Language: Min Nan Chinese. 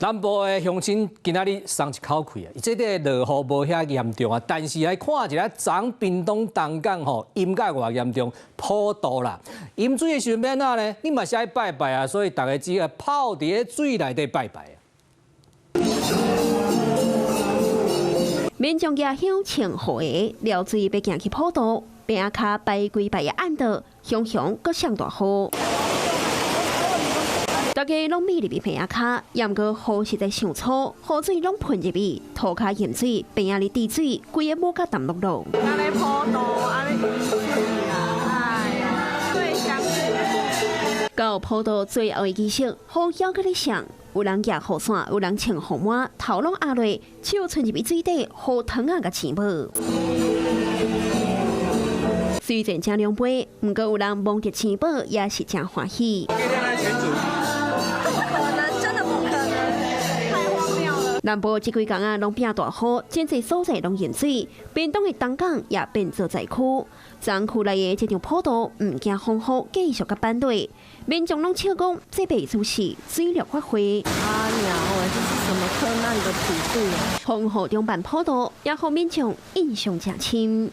南部的鄉親今仔日鬆一口氣啊！這個落雨無遐嚴重啊，但是來看一下昨屏東東港吼淹甲偌嚴重，普渡啦，淹水的時陣欲按怎呢？你嘛是愛拜拜啊，所以逐家只好泡佇咧水內底拜拜啊。民眾舉香穿雨鞋，撩水欲行去普渡，坪仔跤排幾排的暗道，雄雄閣上大雨。大家攏覕入去坪仔跤，毋過雨實在傷粗，雨水攏噴入去，塗跤淹水，坪仔裡滴水，規个摸甲澹漉漉。按呢普渡，按呢淹水啊，哎呀，最相信。到普渡最後的儀式，雨猶閣咧摔，有人舉雨傘，有人穿雨帽，頭攏壓落，手伸入去水底，雨湯仔共錢寶。雖然誠狼狽，毋過有人摸著錢寶，也是誠歡喜。不可能，真的不可能，太荒謬了。南部這幾工啊，攏變大雨，真濟所在攏淹水，屏東的東港也變做災區。昨區內的這場普渡，毋驚風雨，繼續共辦落。民眾攏笑講，這袂輸是水力發揮。啊娘喂，這是什麼克難的普渡啊？風雨中辦普渡，也予民眾印象誠深。